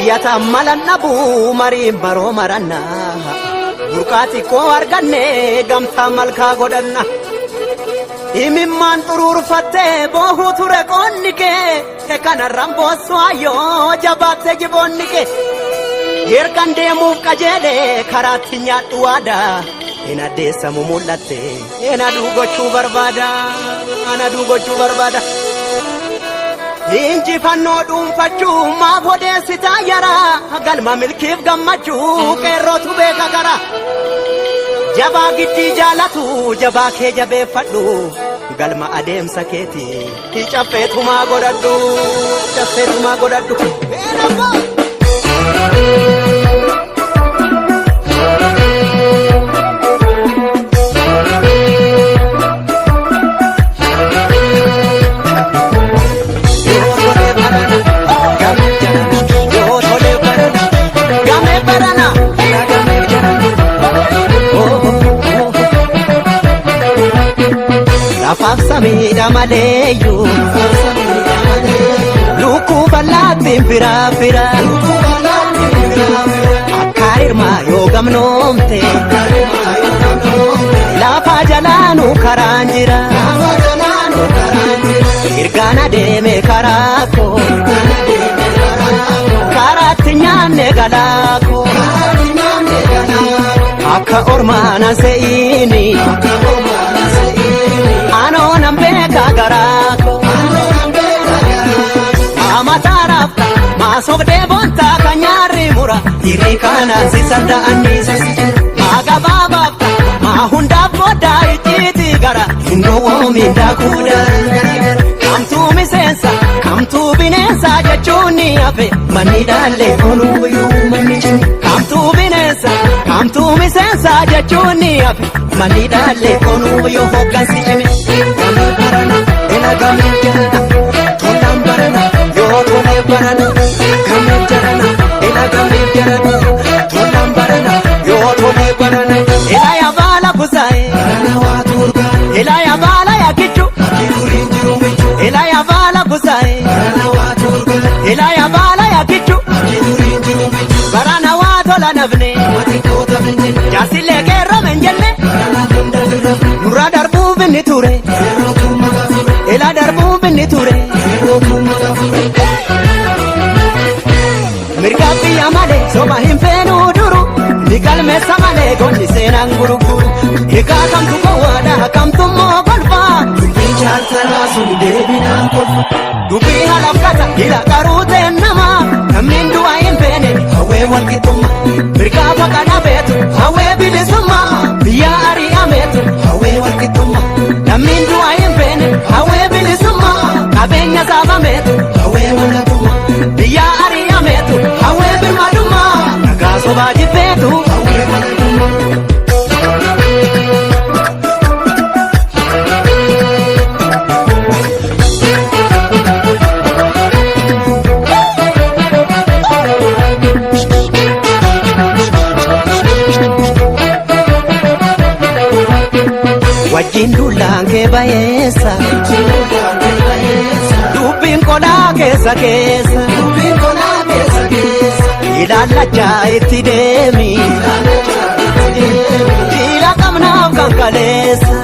Mari'ataan malan dhabuu mariin baroo marannaa. Burqaa xiqqoo arganne gamtaa malkaa godhanna. Imimmaan xuruurfattee boohuu ture qoonni kee kanarraan boossu ayyoo jabaattee jiboonni kee. Ergan deemuuf qajeelee karaatti nyaadhu waadaa. Hin addeessamu mul'atte hin aduu gochuu barbaada. An aduu gochuu barbaada. Injifannoo dhuunfachuu maaf odeessitaa yaraa galma milkiif gammachuu qeerrootu beeka karaa. Jabaa giddii jaalatu jabaa kee jabeeffadhu galma adeemsa keetii caffeetumaa godhadhu caffeetumaa godhadhu. Yoo tolee barana gamee jarana, yoo tolee barana gamee barana gamee jarana. Lafaaf samiidha maleeyyuu lukkuu bal'aatti firaa fira akka hirmaa yoo gamnoomte lafa jalaanu karaan jira ergaan adeeme karaa koo karaatti nyaanne galaa koo akka ormaana se'iini anoo nan beeka garaa koo maamataaraafta maasoqdee boontaa kan nyaarri mura hirri kanaan si sarda'anniisa maa gabaabaafta maa hundaaf boodaa icciitii gara hin gowwoomin daakuudha kamtuu miseensa kamtuu bineensa jechuun ni hafe manni dhaallee onuuyyuu manni cime kamtuu bineensa kamtuu miseensa jechuun ni hafe manni dhaallee onuuyyuu hoggansi cime. Gamee barana ela gamee jarana tolaan barana yoo tolee barana gamee jarana ela gamee jarana tolaan barana yoo tolee barana. Ela yabaala kusaa'e Barana waa turgaa ela yabaala yakichu akki duriin jiru michu. Ela yabaala kusaa'e Barana waa turgaa ela yabaala yakichu akki duriin jiru michu. Barana waa tola nafne Mati koota finne jaarsillee qeerrome hin jenne barana hunda bira nurra darbuuf inni ture yeroo tumma ture ela darbuuf inni ture. Yeroo tumma ture. Mirga biyya malee soba hin feenuu duru ni galmeessa malee goonni seenaan gurguru egaa kamtu gowwaadha kamtu immoo kolfaa. Dubbiin chaartaraa sun deebinaan kolfa. Dubbii halafkata ila qaruuteen nama namni du'a hin feene hawwee walqixxummaa mirgaa baqa dhabeetu hawwee bilisummaa biyya ari'ameetu hawwee walqixxummaa namni du'a hin feene hawwee bilisummaa qabeenya saabameetu hawwee walqixxummaa biyya ari'ameetu hawwee birmadummaa nagaa sobaa jibbeetu Hawwee walqixxummaa. Wajjin dullaan kee bayeessa dubbiin qolaa keessa keessa Dubbiin qolaa keessa keessa. Ilaallachaa itti deemi Ilaallachaa itti deemi. Diila qabnaaf kan kaleessa.